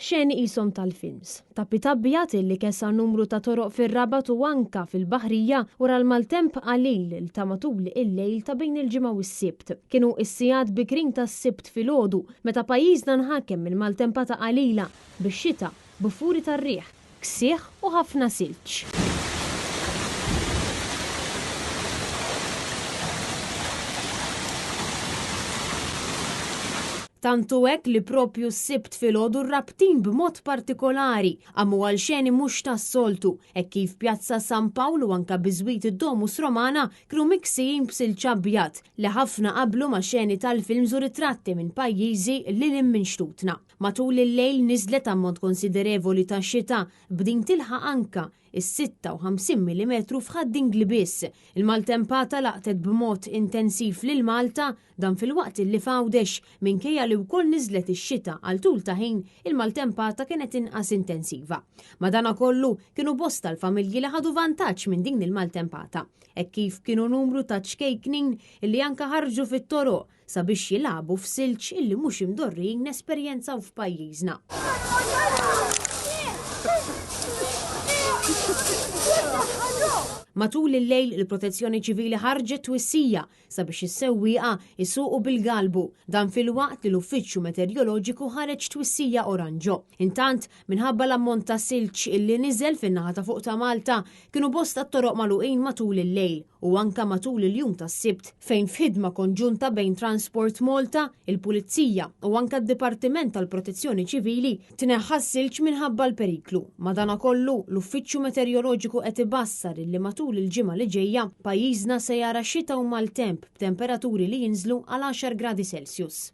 Xeni qishom tal-films. Tapit abjad illi kesa numru ta' toroq fir-Rabat u anka fil-Baħrija wara l-maltemp qalil li ta' matul il-lejl ta' bejn il-Ġimgħa u s-Sibt. Kienu s-sigħat bikrin tas-Sibt filgħodu meta pajjiżna nħakem minn maltempata qalila, bix-xita, b'furi tar-riħ, ksieħ u ħafna silġ. Tant hu hekk li proprju s-Sibt filgħodu r-Rabtin b'mod partikolari qamu għal xeni mhux tas-soltu hekk kif Pjazza San Pawl u anka biżwit id-Domus Romana kienu miksijin b'silġ abjad li ħafna qablu ma' xeni tal-films u ritratti minn pajjiżi lil hinn minn xtutna. Matul il-lejl niżlet ammont konsiderevoli ta' xita b'din tilħaq anka is-56 millimetru f'Ħad-Dingli biss. Il-maltempata laqtet b'mod intensiv lil Malta, dan filwaqt illi f'Għawdex, minkejja li wkoll niżlet ix-xita għal tul ta' ħin, il-maltempata kienet inqas intensiva. Madanakollu, kienu bosta l-familji li ħadu vantaġġ minn din il-maltempata, hekk kif kienu numru ta' ċkejknin illi anka ħarġu fit-toroq sabiex jilagħbu f'silġ illi mhux imdorrijin nesperjenzaw f'pajjiżna. Matul il-lejl il-Protezzjoni Ċivili ħarġet twissija sabiex is-sewwieqa jsuqu bil-galbu, dan filwaqt li l-Uffiċċju Meterjoloġiku ħareġ twissija oranġo. Intant, minħabba l-ammont ta' silġ illi niżel fin-naħa ta' fuq ta' Malta, kienu bosta t-toroq magħluqin matul il-lejl u anke matul il-jum tas-Sibt fejn f'ħidma konġunta bejn Transport Malta, il-Pulizija u anke d-Dipartiment tal-Protezzjoni Ċivili tneħħa s-silġ minħabba l-periklu. Madanakollu, l-Uffiċċju Meterjoloġiku qed ibassar illi matul il-ġimgħa li ġejja, pajjiżna se jara xita u maltemp b'temperaturi li jinżlu għal għaxar gradi Celsius.